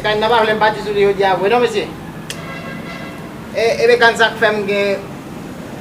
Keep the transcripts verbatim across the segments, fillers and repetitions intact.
Kann nan pa vle m pati sou li jodi a vre non, mesye. E, e Bekann sa k fè m gen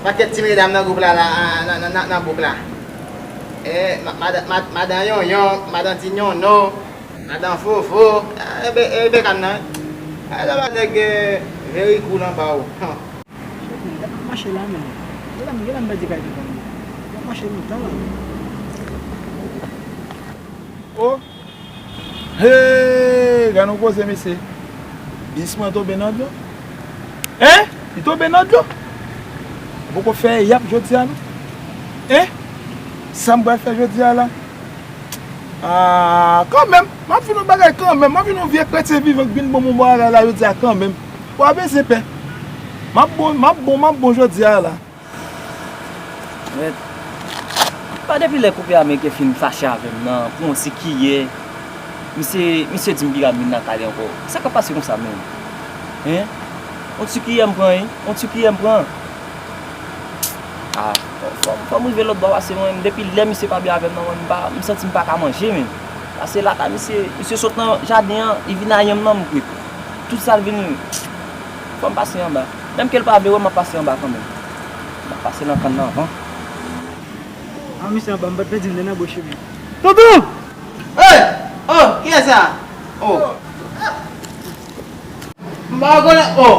pakèt ti medam nan gwoup la, la, nan, nan, nan, nan bouk la. E, ma-, madan, ma-, madan Yonyon, madan Ti Nonno, madan Fofo, e, Be-, e Bekann nan. E, sa pa nèg, e, very cool anba w. Hum. Chèf, nèg ap mache la, men. Gade m, gade m pèdi kay tonton m. L ap mache lontan la. Oh! Hey! Gade yon koze, mesye. Bis mwen tonbe nan dlo. Hein? Li tonbe nan dlo? Ou poko fè yap jodi a, non? Hein? Sa m pral fè jodi a la? Ah, kanmenm, m ap vin yon bagay kanmenm. M ap vin yon vye kretyen vivan k vin ban m yon bagay la jodi a kanmenm. W a bezwen pè. M ap bon, m ap bon, m ap bon jodi a la. Mèt, pa depi lè koupe ameriken fin fache avè m nan, pou yon ti kiyè, misye, misye di m piga m vin nan kay li ankò. Sa k ap pase konsa menm? Hein? Yon ti kiyè m pran, wi. Yon ti kiyè m pran. Ah, fò, fò, fò m rive lòt bò pase mwen menm. Depi lè misye pa byen avè m nan, mwen, m pa, m santi m pa ka manje menm. Pase lakay misye, misye sot nan jaden an, li vin a yanm nan, m kwit. Tout sa l vin, fò m pase anba. Menm ke l pa vle wè m, m ap pase anba kanmenm. M ap pase nan kann nan anvan. Ah, misye anba, m pa t pèdi m nan bò chemen. Tonton! Hey! Oh, kiyès sa? Oh. M pa konnen, oh.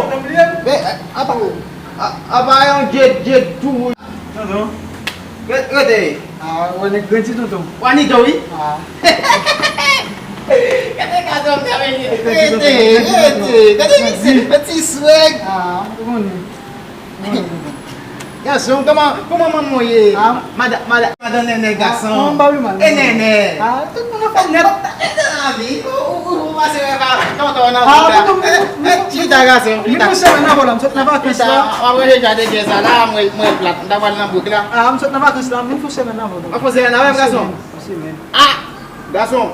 Men, apa, apa yon djed, djed tou. Tonton. Re-, rete. Ah, w nèg grandi tonton. W a nito, wi. Ah. Gade gason m nan, men. Rete, rete. Gade misye, yon ti swag. Ah, ou konnen. Gason, kòman, kòman manman w ye? Ah. Madan, madan, madan Nènè, gason. Ah, m pa pi mal. E Nènè? Ah, tout moun ap fè nèt. Ou, ou, ou, ou pase wè pa tonton nan bouk la. Ah, tonton, m, m, m, chita, gason, chita. M vin fè yon semèn nan vòlò, m sot nan vakans la. Chita, w ap ranje jan de gè sa la, mwen, mwen plat, m ta pral nan bouk la. Ah, m sot nan vakans la, m vin fè yon semèn nan vòlò. W ap fè yon semèn avè m, gason? Yon semèn, yon semèn. Ah! Gason!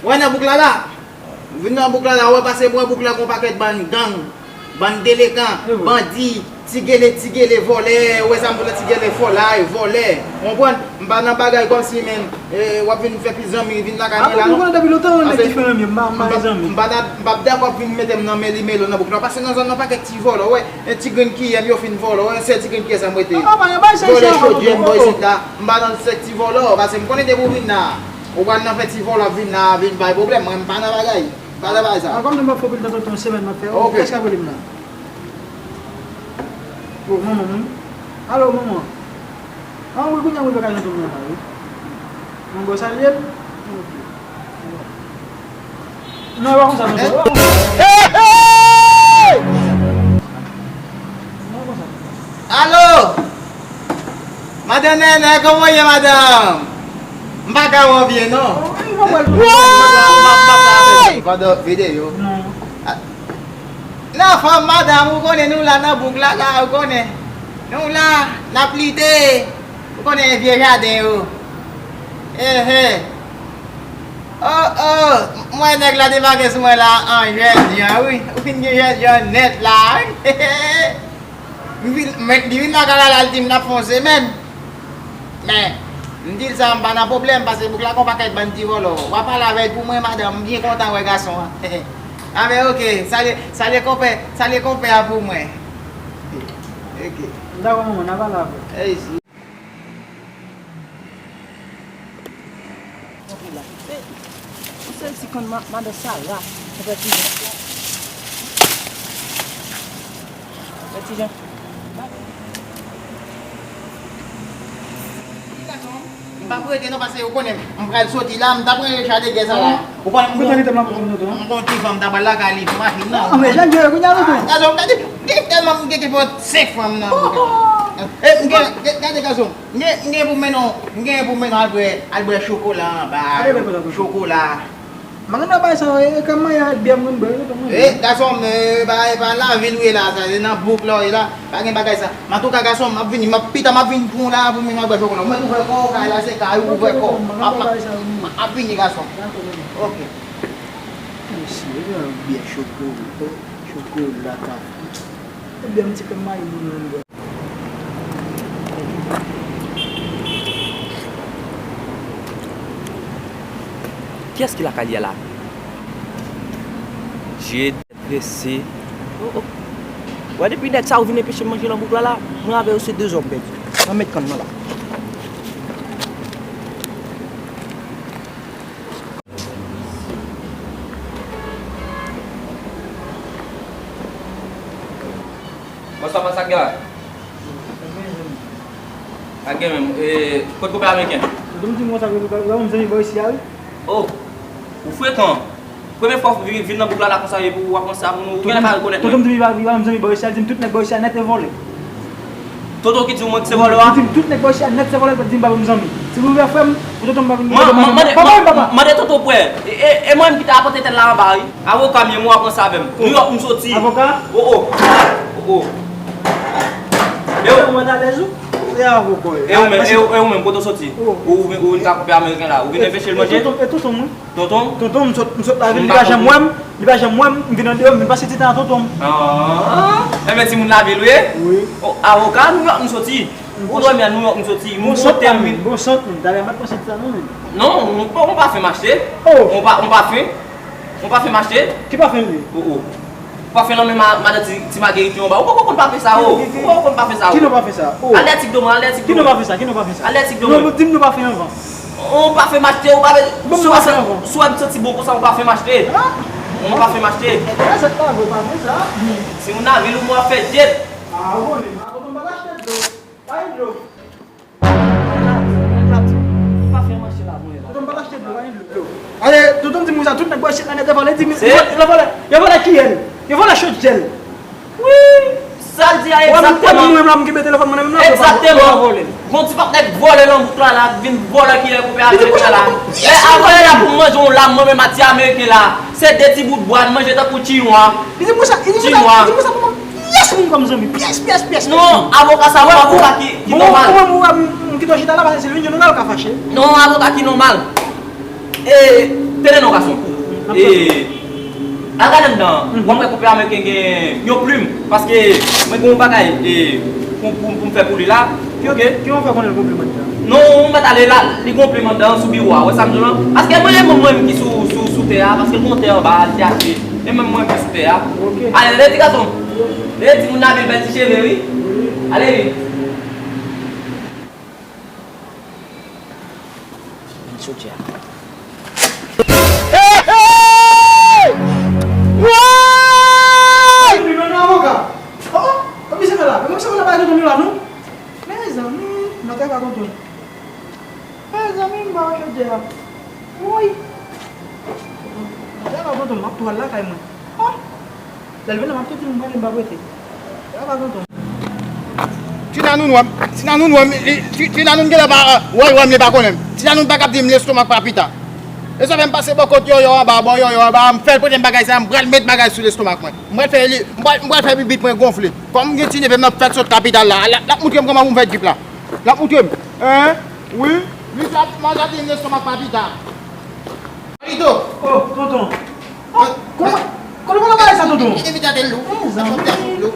Wè nan bouk la la? Vin nan bouk la la, wè pase bò bouk la gon pakèt bann gang, bann delekan, bandi, ti gele, ti gele vòlè, wè sa m di w la, ti gele fòlay, vòlè. Ou konprann? M pa nan bagay kòmsi, men, e, w ap vin fè pi zanmi, vin lakay mwen la, non. Depi lontan, yon nèg ki fè zanmi, m pa, m pa gen zanmi. M pa nan, m p ap dakò ap vin mete m nan meli melo nan bouk la. Pase nan zòn nan pakèt ti vòlò, wè, yon ti grenn kiyè m yo fin vòlò, wè, yon sèl ti grenn kiyè sa m rete. Vòlè chodyè m bò isit la, m pa nan sèk ti vòlò, pase m konnen depi w vin la. Ou pral nan fè ti vòlò ap vin la, vin bay pwoblèm. Mwen, m pa nan bagay. M pa nan bagay sa. A, kòm nou pa fè pil tan, tonton, semèn m ap fè. Ok. Kiyès k ap rele m la? O, manman m wi. Alo, manman. A, wi, kounye a m rive kay tonton m nan la, wi. Mwen ba w salye l? Ok. Non, e pa konsa, tonton. E pa konsa. Hey, hey! Alo! Madan Nènè, kòman w ye, madanm? M pa ka wè w byen, non. Woy! Pandan videyo. Non. A, non, fanm, madanm, ou konnen nou la nan bouk la, la, ou konnen. Nou la, n ap lite. Ou konnen vye jaden yo. Ehe. Oh, oh, m wè nèg la debake sou mwen la an jènjan, wi. Ou fin gen jènjan nèt la, wi. M vin, men, li vin lakay la, la, li di m l ap fè yon semèn. Men, m di l sa, m pa nan pwoblèm, paske bouk la gon pakèt bann ti vòlò. W a pale avè l pou mwen, madanm, m byen kontan wè gason an. A, men, oke, salye, salye konpè, salye konpè a pou mwen. Oke. M dakò, manman, n a pale apre. Ey, si. Yon sèl ti kann ma-, madan Sara, yon pè ti jan. Pè ti jan. M p ap rete non, paske ou konnen, m pral soti la, m t ap rele chadegè sa la. Ou konnen m gon, m gon ti fanm, m ta pral lakay li pou machin nan. Ah, men jan jere kounye a tonton. Gade, gade, gade, tèlman m gen ki fè senk fanm nan. E, m gen, gade gason. M gen, m gen pou mennen w, m gen pou mennen w al bwè, al bwè chokola anba. Chokola. M pa konn nan bagay sa yo, e, kòman y a byè m konn bwè, yo, kòman. E, gason m, e, pa, e pa lavil ou ye la, sa, se nan bouk la w ye la, pa gen bagay sa. Men antouka, gason m, m ap vini, m ap, pita m ap vin pran w la, pou m vin al bwè chokola. Mwen ouvè kò w, kay la se kay ou, ouvè kò w. M ap, m ap vini, gason m. Dakò, dakò. Oke. Mesye, e byè chokola, chokola, kafe. E byè m ti kòm mayi moun nan bwè. Kiyès ki lakay li a la? Jed, prese. Oh, oh. Wè, depi nèg sa yo vin anpeche m manje nan bouk la, la, mwen avè yo se de zòm pèdi. Ann met kann nan la. Bonswa, sa k gen la? Sa k gen menm? E, kot konpè ameriken? Tonton m di m konsa ke li pa yon zanmi bò isi a, wi. Oh, ou frekan. Premye fwa w vin, vin nan bouk la, la konsa, epi w ap panse a moun, ou genlè pa rekonèt mwen. Tonton m di m li pa, li pa yon zanmi bò isi a, li di m tout nèg bò isi a nèt se vòlè. Tonton ki di w mwen se vòlè a? Li di m tout nèk bò isi a nèt se vòlè, li pa di m pa yon zanmi. Si w ouvè frè m, pou tonton m pa vin, tonton m pa vin. Mande, mande tonton prè. E, e, e mwen menm ki ta apòte tèt la anba, wi. Avoka m ye, mwen w ap ranse avè m. Nouyòk m soti. Avoka? Oh, oh. Oh, oh. E ou? Mwen alèz ou? E avoka w ye. E ou menm, e ou, e ou menm, kote w soti? Oh. Ou, ou vin, ou vin ka konpè ameriken la. Ou vin anpeche l manje? E tonton, e tonton mwen. Tonton? Tonton, m sot, m sot lavil, li pa janm wè m, li pa janm wè m, m vin andeyò, m vin pase ti tan ak tonton m. Ah, enben timoun lavil ou ye? Wi. Oh, avoka, Nouyòk m soti. Ou dòmi a Nouyòk m soti, m monte m vin. Bon sant, m, talè m pa t pran senti sa non, men. Non, on pa, on pafen m achte. Oh. On pa, on pafen. On pafen m achte. Ki pafen li? Oh, oh. Pafen nan men ma-, madan ti, ti Magerit yo anba. Ou poko konn pafen sa, oh. Ou poko konn pafen sa, oh. Ki non pafen sa? Oh. Al lè tik do mwen, al lè tik do mwen. Ki non pafen sa? Ki non pafen sa? Al lè tik do mwen. Non, di m non pafen anvan. On pafen m achte, ou pa vle. Bon, sou pafen anvan. Sou wè m santi bon konsa, on pafen m achte. Ah. On pafen m achte. E sa k pa vre, pafen sa. Si moun nan vin ou mwen fè jet. Ah, ou konnen, ma tonton m pa t achte dlo. Pa gen dlo. Tonton m pa t achte dlo, pa gen dlo. Ale, tonton m di m konsa, tout nèg bò isit la nèt yo vòlè, di m, yo vòlè, yo vòlè kiyè l, yo vòlè chòdyè l. Wi, sa l di a egzakteman. Ou wè m menm la, m kenbe telefòn mwen nan men m nan, yo vòlè. Egzakteman. Gon ti pakèt vòlè nan bouk la, la, vin vòlè kiyè konpè ameriken la. Lè a vòlè la pou m manje yon lam, mwen menm a ti ameriken la. Se de ti bout bwa, m manje tankou chinwa. Li di m konsa, li di m konsa, li di m konsa pou mwen. Pyès moun kòm zanmi, pyès, pyès, pyès. Non, avoka sa, yon avoka ki, ki nòmal. Bon, mwen, mwen, m kite w chita la, paske se li menm ki nòmal ka fache. Non, avoka ki nòmal. E, tande non, gason. E, al gade anndan an, w ap wè konpè ameriken gen yon plim, paske mwen gen yon bagay, e, pou, pou, pou m fè pou li la. Ki, ok. Ki w fè konnen l gon plim anndan? Non, ou mèt ale la, li gon plim anndan sou biwo a, ou wè sa m di w lan? Paske mwen, e mwen menm ki sou, sou, sou tè a, paske l gon tè anba a, li te achte. E mwen menm ki sou tè a. Ok. Ale, rete ti gason. Rete timoun nan vin bèl ti cheve, wi. Ale, wi. Vin soti a. Hey, hey! Woy! Hey, men avoka. Oh, oh, misye fè la. Men misye fè la bagay tonton la, non? Mezanmi, mwen te ka tonton. Mezanmi, m pa wè chòdyè a. Woy! Mwen te ka tonton, m ap tou al lakay mwen. Oh! Lè l vin la, m ap tou di l m prale, m p ap rete. Lè a pa gen tan. Ti Nanoun wè m, Ti Nanoun wè m, e, Ti, Ti Nanoun genlè pa, wè, wè m, li pa konnen m. Ti Nanoun pa kab di m lestomak pa pita. E sa fè m pase bò kot Yòyò anba, bò Yòyò anba, m fè l pote m bagay sa, m pral met bagay sou lestomak mwen. M pral fè li, m pral, m pral fè bibit mwen gonfle. Kòm m gen ti neve m nan fèk sot kapital la, l ap, l ap moutre m kòman pou m fè djip la. L ap moutre m. Hein? Wi. Li sa, m ap di m lestomak pa pita. Palito! Oh, tonton. Oh, kòman, kòman w bagay sa, tonton? Mezanmi.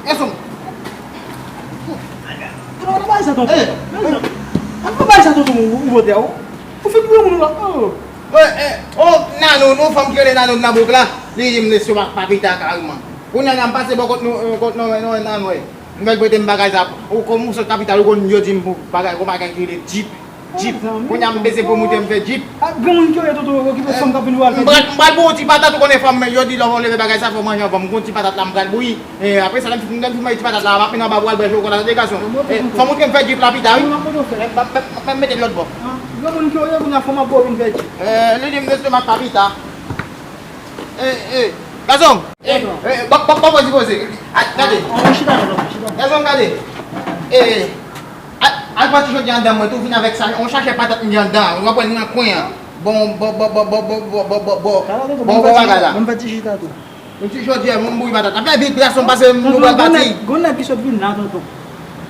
Gason. Kòman w bagay sa, tonton? Mezanmi. An pa bagay sa, tonton, ou, ou votè, ou. Ou fin pou moun la. Oh. Wi, eh, oh, Nanoun, yon fanm ki rele Nanoun nan bouk la, li di m lestomak pa pita kareman. Kounye a la, m pase bò kot nou, eh, kot nou, nou, Nanoun, wi. M fè l prete m bagay sa. Ou kòm ou sot kapital, ou konn yo di m pou bagay, gon bagay ki rele djip. Djip. Kounye a m bese pou moute m fè djip. Ah, gen moun ki rele tonton okipe fanm k ap vin vwal fè djip. M pral, m pral ba w ti patat, ou konnen fanm, men yo di lè w leve bagay sa, fò w manje anvan. M gon ti patat la, m pral bouyi. E, apre sa, lè m fin, lè m fin manje ti patat la, m ap mennen anba pou al bwè jou kola, tande gason. E, fò w montre m fè djip la pita, wi. E, m ap, m ap, m ap mete l lòt bò. Ah, gen moun ki rele kounye a fanm ap ba w vin fè djip. E, li di m lestomak pa pita. E, e, gason. E, e, ba, ba, ba, poze, poze. A, gade. An, chita non, chita. Gason, gade. E, al, al pran ti jodi anndan mwen tou, vin avèk sa, yon sachè patat m gen anndan, w ap wè l nan kwen an. Bon, bon, bon, bon, bon, bon, bon, bon, bon, bon, bon, bon, bon bagay la. Bon, fè ti chita tou. Yon ti jodi a, m bouyi patat. Apre vit, gason, pase nou pral pati. Gon nèg, gon nèg ki sot vin la, tonton.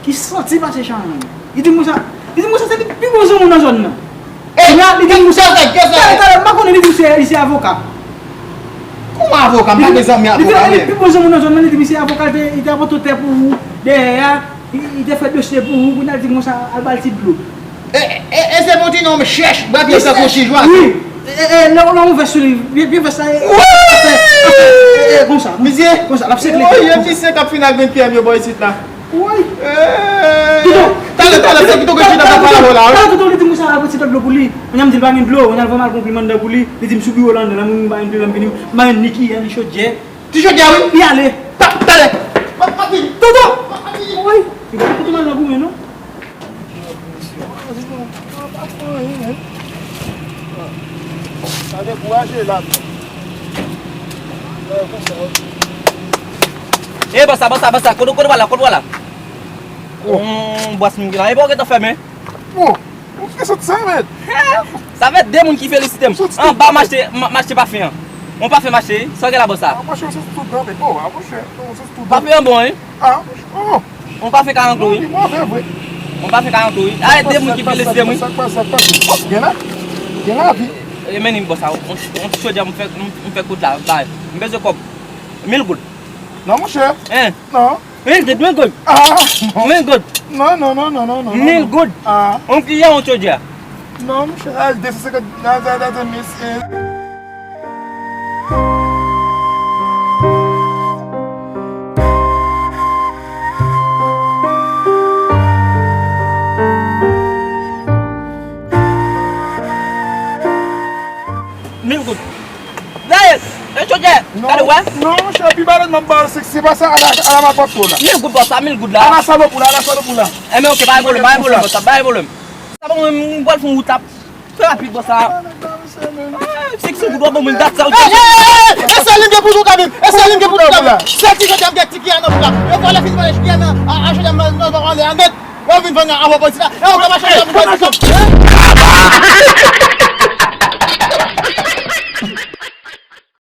Ki santi pase chanm. Li di m konsa, li di m konsa se li pi bon zanmi w nan zòn nan. Ey, li di m konsa, talè, talè, m pa konnen, li di m se, li se avoka. Kòman avoka? M pa gen zanmi avoka, li di m li pi bon zanmi w nan zòn nan, li di m se avoka, li te, li te apòte tè pou ou, dèyè a, li, li te fè dosye pou ou, kounye a li di m konsa, al ba l ti dlo. E, e, e se pou ti nonm chèch, bwè pye tankou ti jwazo. Wi. E, e, e, lè, lè w ouvè sou li, vye, vye vès la, e, wi! Afè, afè, e, e, konsa, konsa, l ap sekle. Woy, e misye k ap fin ak grenn pye m yo bò isit la. Woy! E, Toto! Talè, talè, se Toto ki chita sa pale la, wi. Talè, Toto, li di m konsa, apre ti dlo pou li. Kounye a m di l pa gen dlo, kounye a l fè m al pran pli manda pou li. Li di m sou biwo la, anndan la, m pa gen dlo, m vini, m pa gen ni kiyè, ni chodyè. Ti chodyè, wi. Li ale. Ta-, talè. M ap, m ap vini. Toto! M ap vini. Woy! Li pa Toto mal nan goumen, non? Sa dekouraje la. E, bòs la, bòs la, bòs la, kote, kote w pral la, kote w pral la? Oh. Hmm, bòs m gen la, e pa w gentan fèmen? Oh, ou fè sot sa, men. Sa fè de moun ki felisite m. Anba m achte, m, m achte pafen an. Yon pafen m achte, sa w gen la, bòs la? Ah, monchè, se tout tan, men bon, ah, monchè, non, se tout tan. Pafen an bon, wi. Ah, oh. Yon pafen karant goud, wi. Non, li move vre. Yon pafen karant goud, wi. A, de moun ki felisite m, wi. Sa k pase, sa k pase, sa k pase? Oh, gen la, gen la, wi. E, men ni bòs la, yon, yon ti chodyè m fè, m, m fè kout la, bay. M bezwen kòb. Mil goud. Non, monchè. Hein? Non. Mil goud, mil goud. Ah, non. Mil goud. Non, non, non, non, non, non, non. Mil goud. Ah. Yon kiyè, yon chodyè. Non, monchè, a de san senkant, nan, nan, nan, nan, mesye. Mil goud. Dayè, e chodyè, gade wè. Non, monchè, pi balèn m ap ba w, se, se pa sa, ala, ala malpwòpte w la. Mil goud, bòs la, mil goud la. Ala salopri w la, ala salopri w la. Enben, oke, pa gen pwoblèm, pa gen pwoblèm, bòs la, pa gen pwoblèm. Sa bon, mwen, mwen pral fè yon wout la. Fè rapid, bòs la. Ah, sèk sou goud, bon, mwen dat sa, ou... Ey, ey, ey, ey, e sèl li m gen pou di w, Kabib. E sèl li m gen pou di w, Kabib. Sèl ti chodyè m gen, ti kiyè nan bouch la. Yo fè lè fin manje kiyè nan, a, a chodyè m nan, nan, nan, anlè a nèt. Wè, vin vann nan avè polis la. E, ou ka mache avè polis la.